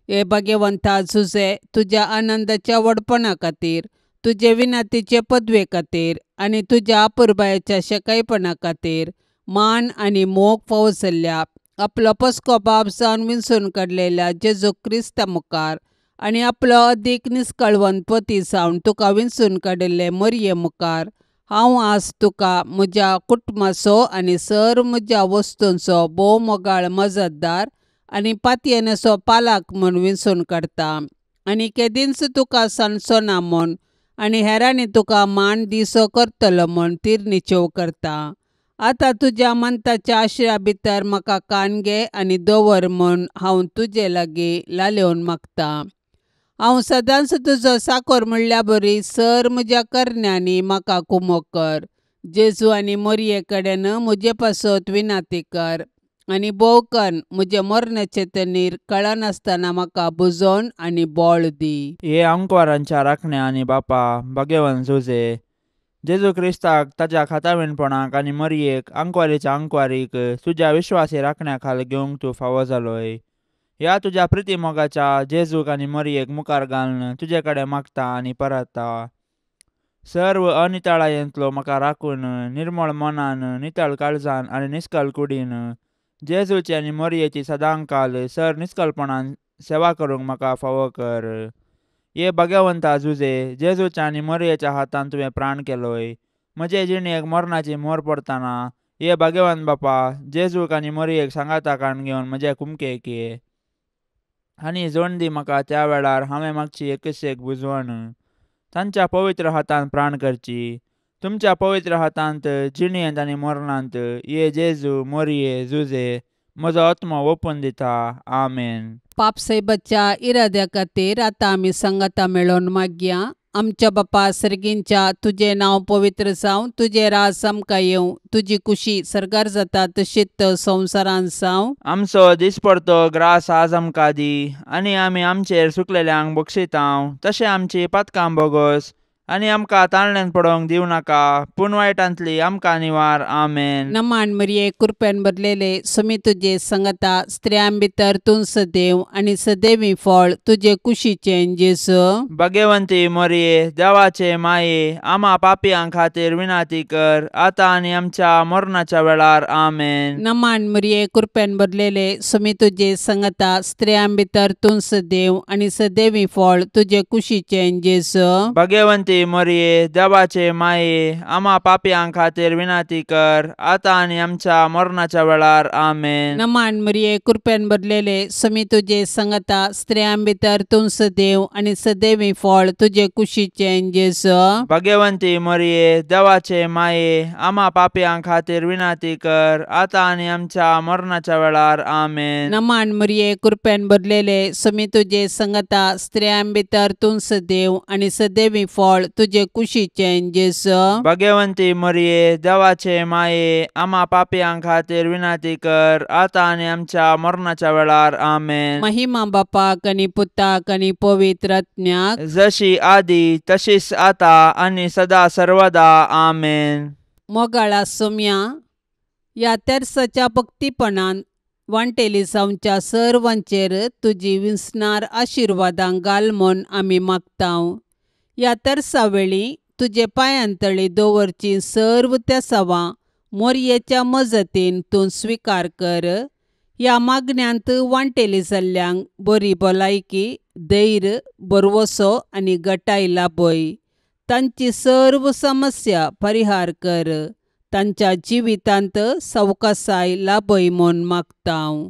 हे भाग्यवंता जुजे, तुज्या आनंदाच्या व्हडपणा खातीर, तुजे विनंतीचे पदवे खातीर आनी तुज्या अपुरबायेच्या शेकायपणा खातीर मान आनी मोग फावो जाल्ल्या आपलो पस्को बाप जावन विंचून काडलेल्या जेजू क्रिस्ता मुखार आनी आपलो अदीक निस्कळवंत पती जावन तुका विंचून काडिल्ले मोरये मुखार हांव आज तुका म्हज्या कुटुंबाचो आनी सर म्हज्या वस्तूंचो भोव मोगाळ मजतदार आनी पातयेनेचो पालक म्हूण विंचून काडटा आनी केदींच तुका सांडचो ना म्हूण आनी हेरांनी तुका मान दिसो करतलो म्हूण तिरनिचेव करता। आतां तुज्या मंताच्या आश्रया भितर म्हाका कान घे आनी दवर म्हूण हांव तुजे लागीं लालेवन मागता। हांव सदांच तुजो साकोर म्हणल्या बरी सर म्हज्या करण्यांनी म्हाका कुमोक कर. जेजू आनी मोरये कडेन म्हजे पासत विनाती कर आनी भोव कन्न म्हजे मरणाचे तनीर कळनासतना म्हाका बुजोवन आनी बळ दी. हे आंकवारांच्या राखण्या आनी बापा भाग्यवंत जुझे, जेजू क्रिस्ताक ताच्या खातावीणपणाक आनी मरयेक आंकवारीच्या आंकवारीक तुज्या विश्वासी राखण्या खाल घेवंक तूं फावो जालोय. ह्या तुज्या प्रिती मोगाच्या जेजूक आनी मरयेक मुखार घालून तुजे कडेन मागता आनी परता. सर्व अनितळायेंतलो म्हाका राखून निर्मळ मनान नितळ काळजान आनी निस्कल कुडीन जेजूची आनी मरयेची सदांकाल सर निस्कलपणान सेवा करूंक म्हाका फावो कर. ये भाग्यवंता जुझे, जेजूच्या आनी मरयेच्या हातान तुवें प्राण केलोय. म्हजे जिणेक मरणाची मोर पडतना ये भाग्यवंत बापा जेजूक आनी मरयेक सांगाता काण घेवन म्हज्या कुमकेक ये आनी जोण दी म्हाका त्या वेळार हांवें मागची एकच एक बुजवण तांच्या पवित्र हातान प्राण करची. तुमच्या पवित्र हातांत जिणेंत आनी मरणांत ये जेजू मोरये जुझे म्हजो आत्मो ओपून दिता. आमेन. पापसाहेबाच्या इराद्या खातीर आतां आमी सांगाता मेळोवन मागया. आमच्या बापा सर्गींच्या तुजें नांव पवित्र जावं, तुजें राज आमकां येवं, तुजी कुशी सर्गार जाता तशीच संवसारांत जावं. आमचो दिसपडतो ग्रास आज आमकां दी आनी आमी आमचेर सुकलेल्यांक बक्षितांव तशें आमची पातकां बोगोस आनी आमकां ताळण्यान पडोवंक दिवं नाका पूण वायटांतली आमकां निवार. आमेन. नमान मरिये कृपेन भरलेले समी तुजे संगता, स्त्रियां भितर तूं सदैव आनी सदैवी फळ तुजे कुशीचें जेजू. भाग्यवंती मरिये देवाचे माये आमा पापयां खातीर विनाती कर आतां आनी आमच्या मरणाच्या वेळार. आमेन. नमान मरिये कृपेन भरलेले समी तुजे संगता, स्त्रियां भितर तूं सदैव आनी सदैवी फळ तुजे कुशीचें जेजू. भाग्यवंती मरिये देवाचे माये आमा पापयां खातीर विनाती कर आतां आनी आमच्या मरणाच्या वेळार. आमेन. नमान मरिये कृपेन भरलेले समी तुजे संगता, स्त्रियां भितर तूं सदैव आनी सदैवी फळ तुजे कुशीचें जेजू. भाग्यवंती मरिये देवाचे माये आमा पापयां खातीर विनाती कर आतां आनी आमच्या मरणाच्या वेळार. आमेन. नमान मरिये कृपेन भरलेले समी तुजे संगता, स्त्रियां भितर तूं सदैव आनी सदैवी फळ तुजे कुशीचें जेजू. भाग्यवंती मरिये देवाचे माये आमा पापयां खातीर विनाती कर आतां आनी आमच्या मरणाच्या वेळार. आमेन. महिमा बापाक आनी पुताक आनी पवित्र आत्म्याक, जशी आदी तशीच आतां आनी सदा सर्वदा. आमेन. मोगाळा सोम्या, ह्या तेर्साच्या भक्तीपणान वांटेली जावच्या सर्वांचेर तुजी विसणार आशिर्वादां घाल म्हूण आमी मागतांव. ह्या तेर्सावेळी तुजे पांयांतळी दवरची सर्व तेसावां मोरयेच्या मजतीन तूं स्विकार कर. ह्या मागण्यांत वांटेली जाल्ल्यांक बरी भलायकी, धैर्य, भरवसो आनी गटाय लाभय. तांची सर्व समस्या परिहार कर. तांच्या जिवितांत सवकासाय लाभय म्हूण मागतांव.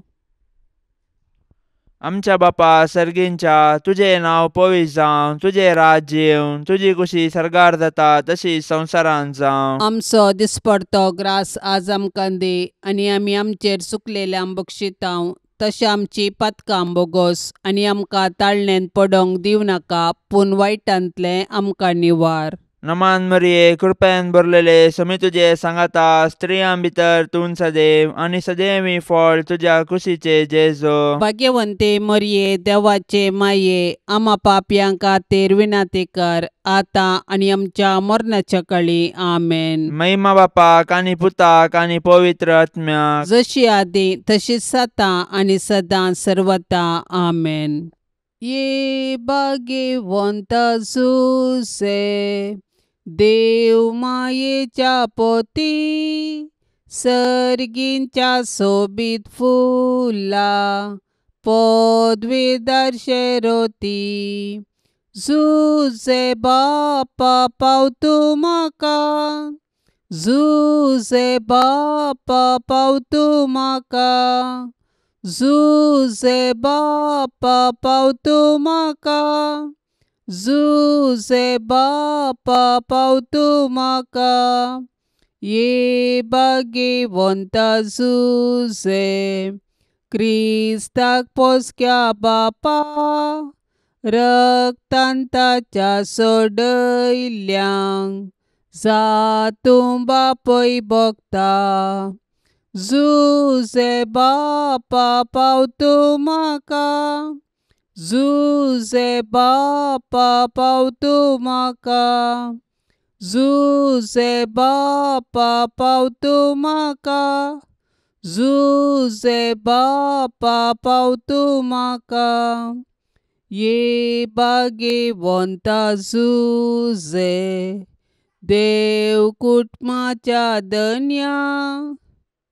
आमच्या बापा सर्गींच्या तुजें नांव पवित्र जावं, तुजें राज्य येवं, तुजी कुशी सर्गार जाता तशी संवसारांत जावं. आमचो दिसपडतो ग्रास आज आमकां दी आनी आमी आमचेर चुकलेल्यांक बक्षितांव तशें आमची पातकां बोगोस आनी आमकां ताळणेंत पडोवंक दिवं नाका पूण वायटांतलें आमकां निवार. नमान मरिये कृपेन भरलेले समी तुजे सांगाता, स्त्रियां भितर तूं सदैव आनी सदैवी फळ तुज्या कुशीचे जेजू. भाग्यवंते मरिये देवाचे माये आमा पापयां खातीर विनाती कर आतां आनी आमच्या मरणाच्या काळी. आमेन. महिमा बापाक आनी पुताक आनी पवित्र आत्म्याक, जशी आदी तशीच आतां आनी सदां सर्वता. आमेन. ये भाग्यवंत जुझे देव मायेच्या पोती, सर्गींच्या सोबीत फुला पदवीदार शेरोती. जुझे बापा पावतू म्हाका, जुझे बापा पावतू म्हाका, जुझे बापा पावतू म्हाका, जुझे बापा पावतू म्हाका. ये भाग्यवंत जुझे क्रिस्ताक पोसक्या बापा, रक्तान ताच्या सोडयल्ल्यांक जातूं बापय भोगता. जुझे बापा पावतू म्हाका, जुझे बापा पावतू म्हाका, जुझे बापा पावतू म्हाका, जुझे बापा पावतू म्हाका. ये भाग्यवंता जुझे देव कुटुंबाच्या धन्या,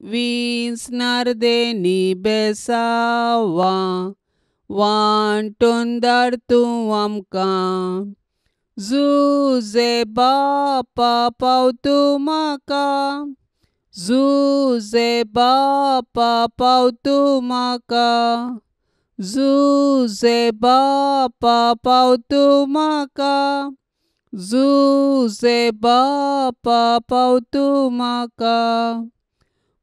विंचणार देनी बेसांवां वांटून धाड तूं आमकां. जुझे बापा पावतू म्हाका, जुझे बापा पावतू म्हाका, जुझे बापा पावतू म्हाका, जुझे बापा पावतू म्हाका.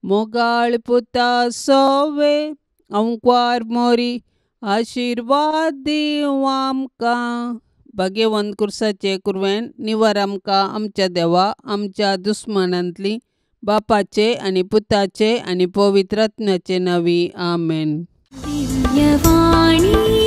मोगाळ पुता सोवे अंकवार मोरी आशिर्वाद दिवं आमकां. भाग्यवंत कुर्साचे कुरवेन निवर आमकां आमच्या देवा आमच्या दुस्मानांतली बापाचे आनी पुताचे आनी पवित्र आत्म्याचे नांवी. आमेन. दिव्यवाणी.